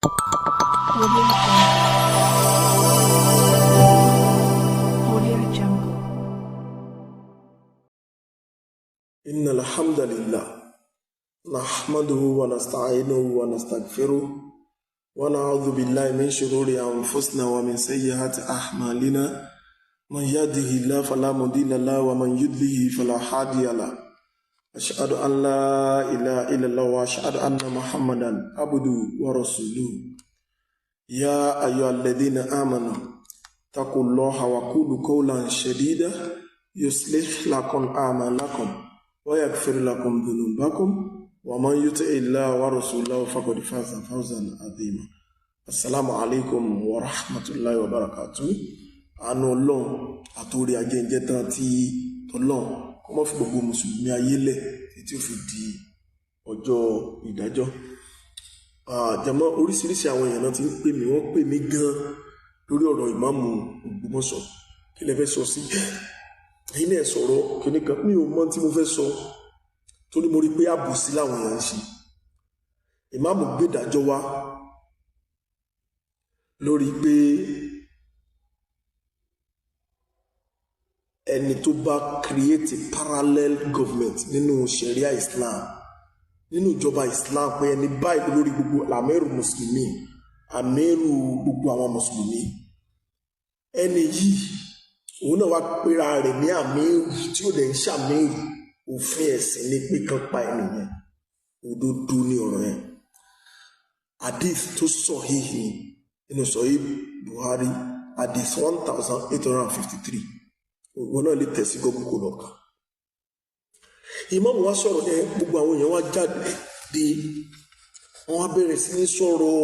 Audio Jungle. Audio Jungle. إن الحمد لله نحمده ونستعينه ونستغفره ونعوذ بالله من شرور أنفسنا ومن سيئات أعمالنا من يهده الله فلا مضل له ومن يضلل فلا هادي له أشهد أن لا إله إلا الله وأشهد أن محمدا عبده ورسوله يا أيها الذين آمنوا اتقوا الله وقولوا قولا سديدا يصلح لكم أعمالكم ويغفر لكم ذنوبكم ومن يطع الله ورسوله فقد فاز فوزا عظيما. السلام عليكم ورحمة الله وبركاته. Àánú Ọlọ́run àtòrí ajẹ́njẹ́ tán tí tọ́lọ́run kó má fi gbogbo mùsùlùmí ayé lẹ̀ títí ó fi di ọjọ́ ìdájọ́. Jàmá, oríṣiríṣi àwọn èèyàn náà ti ń pè mí, wọ́n pè mí gan lórí ọ̀rọ̀ ìmáàmù Ògbómọ̀ṣọ́. Kí lẹ fẹ́ sọ sí? Ẹ̀yin náà sọ̀rọ̀ kíní kan, mi ò mọ tí mo fẹ́ sọ torí mo rí i pé àbòsí làwọn èèyàn ń ṣe. Ìmáàmù gbé ìdájọ́ wá lórí pé ẹni tó bá create a parallel government nínú Sharia Islam, nínú ìjọba Islam, pé ẹni báyìí lórí gbogbo àmẹ́rù mùsùlùmí, àmẹ́rù gbogbo àwọn mùsùlùmí, ẹni yìí òun náà wá pera rẹ̀ ní àmẹ́rù tí ó dẹ̀ ń ṣàmẹ́rù, òfin ẹ̀sìn ni pé kán pa ẹni yẹn. Òdodo ni ọ̀rọ̀ yẹn. Hadith tó sahih ni nínú Sahih Buhari, hadith 1853. Wọn náà lè tẹ̀sí Google kó lọ kà. Ìmáàmù wa sọ̀rọ̀ yẹn, gbogbo àwọn èèyàn wá jáde, wọ́n wá bẹ̀rẹ̀ sí ní sọ̀rọ̀.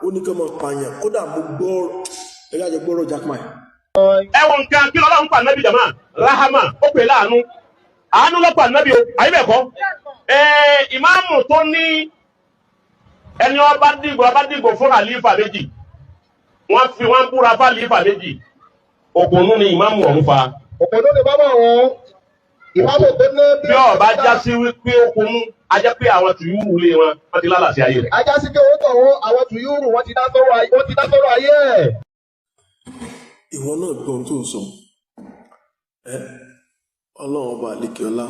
Ó ní ká máa pààyàn. Kódà mo gbọ́ ẹ̀rọ àjẹgbọ́rọ̀ Jackman. Ẹ wo nǹkan kí lọ́lọ́run pa nábì jàmá rahama, ó pè láàánú, àánú ló pa nábì o, àyè bẹ́ẹ̀ kọ́. Ìmáàmù tó ní ẹni ọba dìgbò fún àlífà méjì, wọ́n fi wọ́n búra fún àlífà méjì, òkùnú ni ìmáàmù ọ̀hún fa. Òkùnú ni bàbá òun, ìmáàmù tó ní bí ọba já sí wípé òkùnú, a jẹ́ pé àwọn tùyúrù lé wọn, wọ́n ti lálàsí ayé rẹ̀. Ajá sí pé owó tọ̀hún, àwọn tùyúrù wọ́n ti dá sọ́rọ̀ ayé ẹ̀. Ìwọ náà gbọ́ ohun tó ń sọ. Ọlọ́run ọba àlekèọlá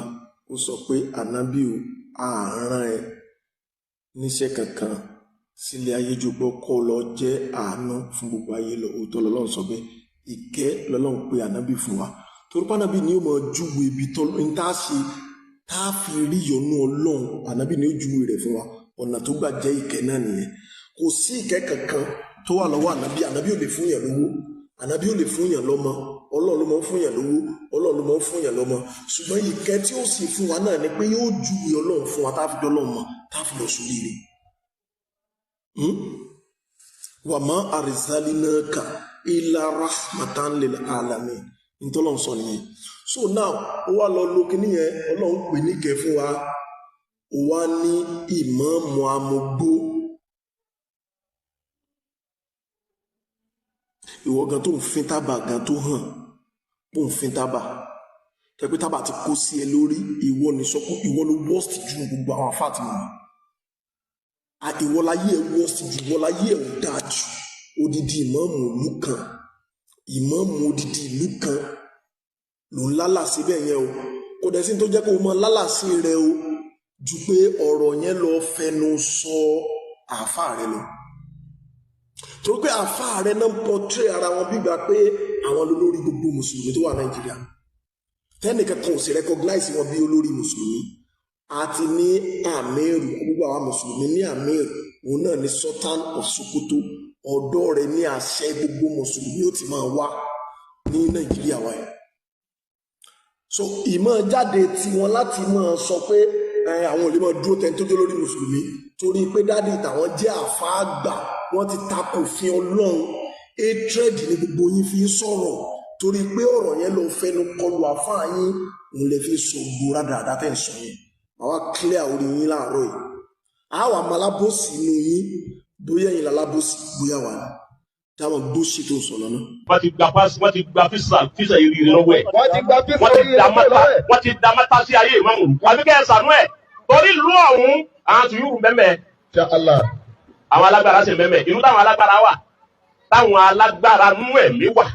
ó sọ pé ànábì ò àárán ẹ níṣẹ́ kankan sílé ayé ju pé kó lọ jẹ́ àánú fún gbogbo ayé lọ. Òótọ́ lọ́lọ́run sọ bẹ́ẹ̀, ìkẹ́ lọ́lọ́run pé ànábì fún wa, torí pé ànábì ni ó mọ júwe ibi tó ń tá a ṣe tá a fi rí ìyọ́nú Ọlọ́run. Ànábì ni ó júwe rẹ̀ fún wa, ọ̀nà tó gbà jẹ́ ìkẹ́ náà nìyẹn. Kò sí ìkẹ́ kankan tó wà lọ́wọ́ ànábì. Ànábì ò lè fún yàn lówó, ànábì ò lè fún yàn lọ́mọ, Ọlọ́run ló máa ń fún yàn lówó, Ọlọ́run ló máa ń fún yàn lọ́mọ. Ṣùgbọ́n ìkẹ́ tí ó sì fún wa náà ni pé yóò júwe Ọlọ́run fún wa, tá a fi dọ́lọ́run mọ̀, tá a fi lọ sóríire. Wa ma arsalinaka illa rahmatan lil alamin, ntọ́lọ́run sọ nìyẹn. So now ó wá lọ lo kíní yẹn, Ọlọ́run pè ní ìkẹ́ fún wa, ó wá ní ìmáàmù amúgbó. Ìwọ gan tó ń fin tábà gan tó hàn bó ń fin tábà, tẹ pé tábà ti kó sí ẹ lórí, ìwọ ní sọ pé ìwọ ló worst ju gbogbo àwọn afá àti mọ̀mọ́. Ìwọ láyé ẹ worst ju, ìwọ láyé ẹ ò dáa jù. Odidi ìmáàmù ìlú kan, ìmáàmù odidi ìlú kan ló ń lálàsí bẹ́ẹ̀ yẹn o. Kò dẹ̀ sí ní tó jẹ́ kó o mọ lálàsí rẹ o ju pé ọ̀rọ̀ yẹn lọ fẹnu sọ àáfàá rẹ lọ, torí pé àáfàá rẹ náà ń portray ara wọn bígbà pé àwọn lólórí gbogbo mùsùlùmí tó wà Nàìjíríà, tẹ́nìkan kan ò sì recognize wọn bí olórí mùsùlùmí. Àti ní àmẹ́rù, gbogbo àwọn mùsùlùmí ní àmẹ́rù, òun náà ní Sultan of Sokoto. Ọ̀dọ́ rẹ̀ ní àṣẹ gbogbo mùsùlùmí ó ti máa wá ní Nàìjíríà wa yìí. So ìmọ̀ jáde tiwọn láti máa sọ pé àwọn ò lè máa dúró tẹni tó jẹ́ lórí mùsùlùmí, torí pé dádì tàwọn jẹ́ àfáà àgbà, wọ́n ti takò fi Ọlọ́run. Hatred ni gbogbo yín fi ń sọ̀rọ̀, torí pé ọ̀rọ̀ yẹn lọ fẹnu kọlu àfáà yín, òun lè fi sọ gbòòrà dáadáa tẹ̀ ń sọ yẹn. Àwa clear orí yín láàárọ̀ yìí, àwa máa alábòsí inú yín, bóyá ẹ̀yin lálábòsí, bóyá wà ní táwọn gbóṣì tó ń sọ lọ́nà. Wọ́n ti gba físà ìrírí lọ́wọ́ ẹ̀. Wọ́n ti gba físà ìrírí lọ́wọ́ ẹ̀. Wọ́n ti da mọ́ta sí ayé ìmáàmù. Àbí kẹ́ ẹ sànú ẹ̀ torí ìlú ọ̀hún àwọn tùyúrù bẹ́ẹ̀. Insha Allah. Àwọn alágbára sì mẹ́mẹ́. Ìlú táwọn alágbára wà, táwọn alágbára nú ẹ̀mí wà.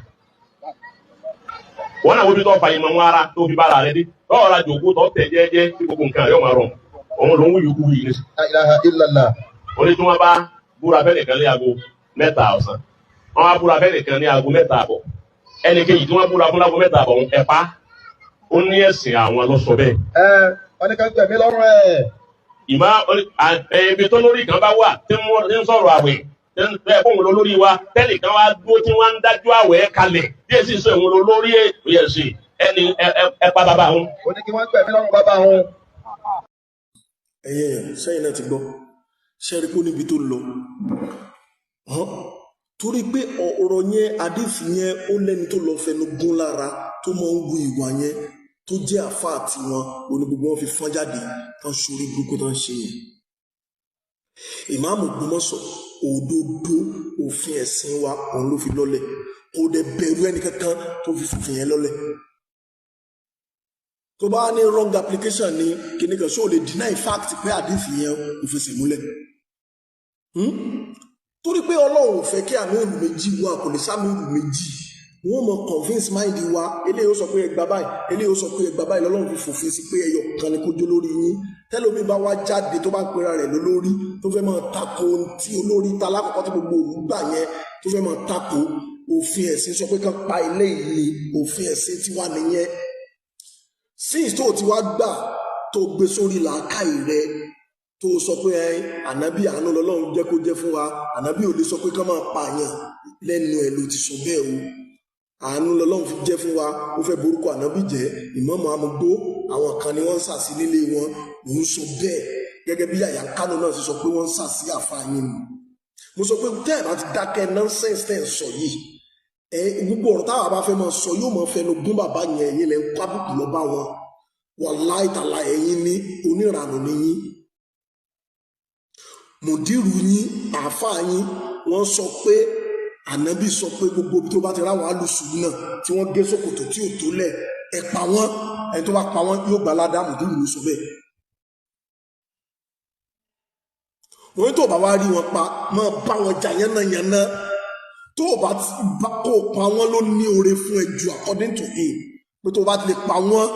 Wọ́n náà wo bí tó fa ìmọ̀ wọn ara tó fi bára rẹ dé. Tọ́ọ̀ ra jòkó tó tẹ̀ jẹ́jẹ́ tí gbogbo nǹkan yóò máa rọrùn. Òun ló ń wúyù kú yìí nísìnyí. La ilaha illallah. Ó ní tí wọ́n bá búra fẹ́ nìkan ní aago 3 ọ̀sán. Wọ́n wá búra fẹ́ nìkan ní aago 3 àbọ̀. Ẹnì kejì tí wọ́n búra fún láago 3 àbọ̀ ẹ̀pá. Ó ní ẹ̀sìn àwọn ló sọ bẹ́ẹ̀. Ẹ wọ́n ní ká gbẹ̀mí lọ́rùn ẹ̀. Ìmọ̀ ibi tó lórí kan bá wà tí wọ́n ń sọ̀rọ̀ àwẹ̀ tẹ́ fóun lọ lórí wa tẹ́lẹ̀ kan wá dúró tí wọ́n ń dájú àwẹ̀ kalẹ̀ díẹ̀ sì sọ ìwọ̀n lọ lórí ẹ̀sìn ẹni ẹ̀pá bàbá òun. Ó ní kí wọ́n gbẹ̀mí lọ́rùn bàbá òun. Ẹ̀yin èèyàn sẹ́yìn náà ti gbọ́ ṣẹ́rí pé ó níbi tó lọ torí pé ọ̀rọ̀ yẹn àdìsí yẹn ó lẹ́ni tó lọ fẹnu gún lára tó máa ń wu ìwà yẹn tó jẹ́ àfáà tiwọn òní gbogbo wọn fi fọ́n jáde tán sórí burúkú tán ṣe yẹn. Ìmáàmù Ògbómọ̀ṣọ́ òdodo òfin ẹ̀sìn wa òun ló fi lọ́lẹ̀, kò dẹ̀ bẹ̀rù ẹnì kankan tó fi fòfin yẹn lọ́lẹ̀. Tó bá ní wrong application ní kíní kan, ṣó o lè deny fact pé àdìsí yẹn kò fẹsẹ̀ múlẹ̀? Torí pé Ọlọ́run ò fẹ́ kí àmì òlù méjì wà, kò lè sáàmì òlù méjì. Wọ́n mọ convince mind wa, eléyìí ó sọ pé ẹgbà báyìí, eléyìí ó sọ pé ẹgbà báyìí, lọ́lọ́run fi fòfin sí pé ẹyọ kan ni kó jó lórí yín. Tẹ́lómi bá wá jáde tó bá ń pera rẹ̀ lólórí tó fẹ́ máa tako ohun tí olórí ta lákọ̀ọ́kọ́ tí gbogbo òun gbà yẹn tó fẹ́ máa tako òfin ẹ̀sìn, sọ pé kán pa eléyìí ni òfin ẹ̀sìn tiwa nìyẹn. Since tó ti wá gbà tó gbé sórí làákàyè rẹ tó sọ pé ẹ ànábì àánú lọ́lọ́run jẹ́ kó jẹ́ fún wa, ànábì ò lè sọ pé kán máa pààyàn lẹ́nu ẹ̀ ló ti sọ bẹ́ẹ̀ o. Àánú lọ́lọ́run fi jẹ́ fún wa, ó fẹ́ borúkọ ànábì jẹ́. Ìmáàmù amúgbó àwọn kan ni wọ́n ń sàsí nílé wọn, ló ń sọ bẹ́ẹ̀ gẹ́gẹ́ bí Yàyà Kánò náà ṣe sọ pé wọ́n ń sàsí àfààyàn ni. Mo sọ pé tẹ́ ẹ̀ bá ti dákẹ́ nonsense tẹ́ ẹ̀ sọ yìí, ẹ gbogbo ọ̀rọ̀ táwa bá fẹ́ máa sọ yóò máa fẹnu gún bàbá yẹn, ẹ̀yin lẹ́ ń kó àbùkù lọ bá wọn. Wàláì tàlà ẹ̀yin ní oníranù ni yín. Mùdírù yín, àáfàá yín, wọ́n sọ pé ànábì sọ pé gbogbo ibi tó bá ti ráwọn alùsùn náà tí wọ́n gé ṣòkòtò tí ò tó lẹ̀ ẹ pa wọ́n, ẹni tó bá pa wọ́n yóò gbà ládàá. Mùdírù ló sọ bẹ́ẹ̀. Wọ́n tó bá wá rí wọn pa máa bá wọn jà yánnayànna, tó bá ti bá kó pa wọ́n ló ní oore fún ẹ jù according to him, pé tó bá ti lè pa wọ́n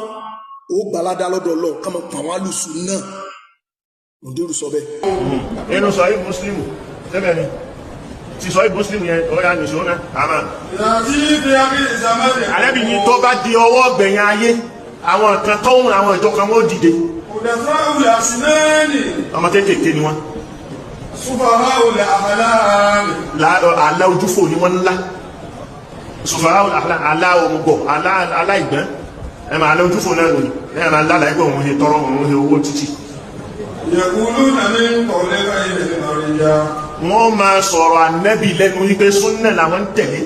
ó gbà ládàá lọ́dọ̀ Ọlọ́run ká máa pa wọ́n alùsùn náà. Mùdírù sọ bẹ́ẹ̀. Inú sọ yìí Mùsùlùmù sẹ́bẹ̀ ni ti sọ yìí Mùsùlùmù yẹn ọ̀ya nìṣó náà àmà. Àlẹ́bí ni tó bá di ọwọ́ gbẹ̀yìn ayé àwọn kan tó ń àwọn ìjọ kan wọ́n dìde. Ọmọ kéékèèké ni wọ́n. Àlá ojúfò ni wọ́n ńlá. Sùfàrà àlá òmùgọ̀ àlá ìgbọ́n. Ẹ máa àlá ojúfò náà lòdì. Ẹ máa lálàá ẹgbẹ́ òun ṣe tọrọ òun ṣe owó títì. Wọ́n máa sọ̀rọ̀ ànẹ́bì lẹ́nu wípé súnnà làwọn ń tẹ̀lé.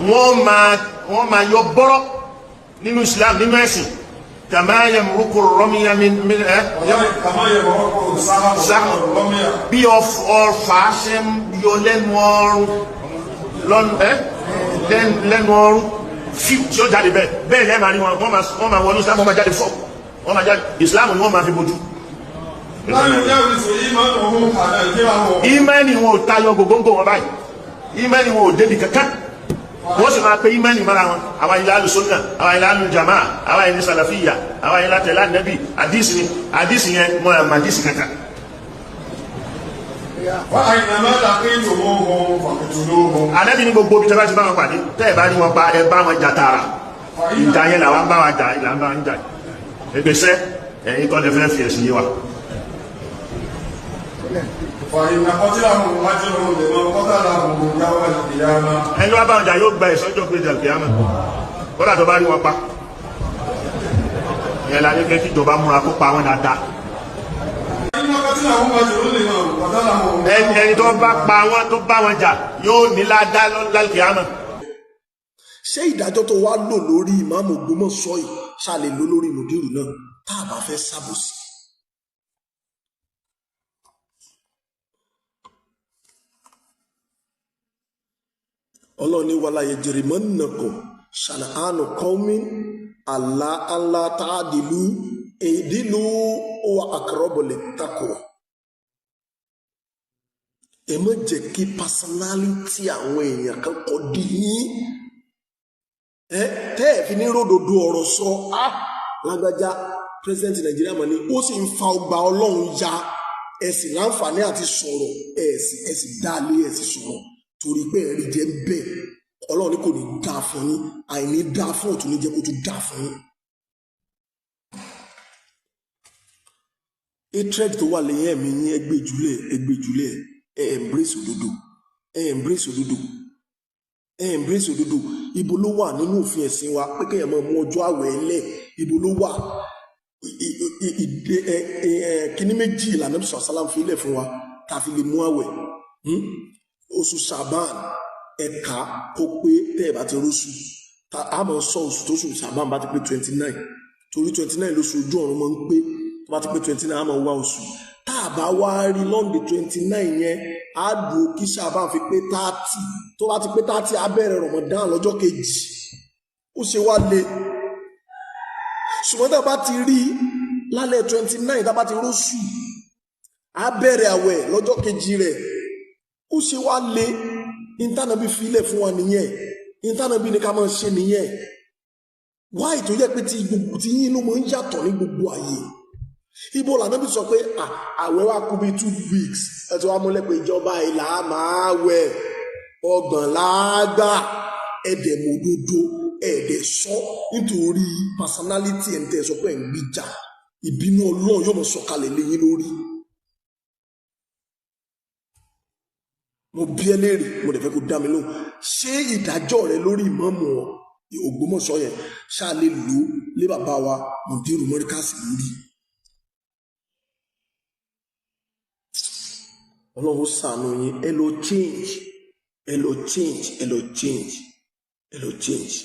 Wọ́n máa yọ bọ́rọ̀ nínú Islam nínú ẹ̀sìn. Kàmá yamruqu rọ́míyá bí ọfà ṣe ń yọ lẹ́nu ọrùn fíw tí ó jáde bẹ́ẹ̀ bẹ́ẹ̀ lẹ́ẹ̀ máa rí wọn, wọ́n máa wọnú Islam, wọ́n máa jáde fọ́, wọ́n máa jáde Islam ni wọ́n máa fi bojú. Ìmánì wọn ò tayọ gbogbo wọn báyìí, ìmánì wọn ò débi kankan, wọ́n sì máa pe ìmánì mọ́ra wọn. Àwọn ilé alùsùnà, àwọn ilé alùjàmá, àwọn ilé sàlàfíyà, àwọn ilé àtẹlá nẹ́bì, àdìsí ni àdìsí yẹn wọn àmà àdìsí kankan. Ànábì ní gbogbo ibi tí a bá ti bá wọn pàdé, tẹ́ ẹ̀ bá ní wọn pa ẹ bá wọn jà tààrà. Ìjà yẹn làwọn bá wa jà, ìlà ń bá wọn jà. Ẹgbẹ́sẹ́ ẹ̀yin kọ́ lè fẹ́ fi ẹ̀sìn yé wa. Ẹni wá bá wọn jà yóò gba ìsọjọ́ pé jàlùkìyàmà. Kódà tó bá rí wọn pa. Ìyẹn la ní kí ìjọba múra kó pa wọn dáadáa. Ẹni tó bá pa wọn tó bá wọn jà yóò ní ládá lálùkìyàmà. Ṣé ìdájọ́ tó wá lò lórí ìmáàmù Ògbómọ̀ṣọ́ yìí ṣá lè lò lórí mùdírù náà tá a bá fẹ́ ṣàbòsí? Ọlọ́run ní wàlá yajrimannakum shana'anu qawmin ala alla ta'dilu I'dilu huwa aqrabu littaqwa. Ẹ má jẹ́ kí personality àwọn èèyàn kan kọ́ di yín ẹ tẹ́ ẹ fi ní ròdòdó ọ̀rọ̀ sọ. Á lágbájá president Nàìjíríà mọ̀ ni ó sì ń fa ọgbà Ọlọ́run ya, ẹ sì láǹfààní àti sọ̀rọ̀, ẹ sì dá lé, ẹ sì sọ̀rọ̀ torí pé ẹ̀rí jẹ́ bẹ́ẹ̀. Ọlọ́run ní kò ní dáa fún yín, àìní dáa fún òtún ní jẹ́ kó tún dáa fún yín. Hatred tó wà lẹ́yìn ẹ̀mí yín, ẹ gbé jùlẹ̀, ẹ gbé jùlẹ̀. Ẹ embrace òdodo, ẹ embrace òdodo, ẹ embrace òdodo. Ibo ló wà nínú òfin ẹ̀sìn wa pé kéèyàn máa mú ọjọ́ àwẹ̀ ẹlẹ̀? Ibo ló wà? Kíní méjì ìlànà bí sàlám fi lẹ̀ fún wa tá a fi lè mú àwẹ̀. Oṣù Ṣàbán, ẹ̀ka kó pé tẹ́ ẹ̀ bá ti róṣù, a máa sọ oṣù tó ṣù Ṣàbán bá ti pé 29, torí 29 lóṣù ojú ọ̀run máa ń pé. Tó bá ti pé 29, a máa wá oṣù. Tá a bá wá rí lọ́ndì 29 yẹn, á dùn kí Ṣàbán fi pé 30. Tó bá ti pé 30, á bẹ̀rẹ̀ Ramadan lọ́jọ́ kejì. Ó ṣe wá le. Ṣùgbọ́n tá a bá ti rí lálẹ́ 29, tá a bá ti róṣù, á bẹ̀rẹ̀ àwẹ̀ lọ́jọ́ kejì rẹ̀. Ó ṣe wá le. Ìtànàbí filẹ̀ fún wa nìyẹn, ìtànàbí ni ká máa ṣe nìyẹn. Wáì tó yẹ pé tí gbogbo tí yín ló máa ń yàtọ̀ ní gbogbo àyè. Ibo lànàbí sọ pé àwẹ̀ wa kú bíi 2 weeks, ẹ ti wá múlẹ̀ pé ìjọba ìlà máa wẹ̀ 30 láàgbà, ẹ̀dẹ̀ mòdodo, ẹ̀dẹ̀ sọ nítorí personality ẹ̀ ń tẹ́ sọ pé ẹ̀ ń gbìjà. Ìbínú Ọlọ́run yóò mọ̀ sọ̀kalẹ̀ lé yín lórí. Mo bí ẹ léèrè, mo dẹ̀ fẹ́ kó dá mi lóhùn. Ṣé ìdájọ́ rẹ lórí ìmáàmù Ògbómọ̀ṣọ́ yẹn ṣáà lè lò ó lé bàbá wa Mùdírù Mọ́ríkàsì lórí? Ọlọ́run ṣàánú yín. Ẹ lọ change, ẹ lọ change, ẹ lọ change, ẹ lọ change.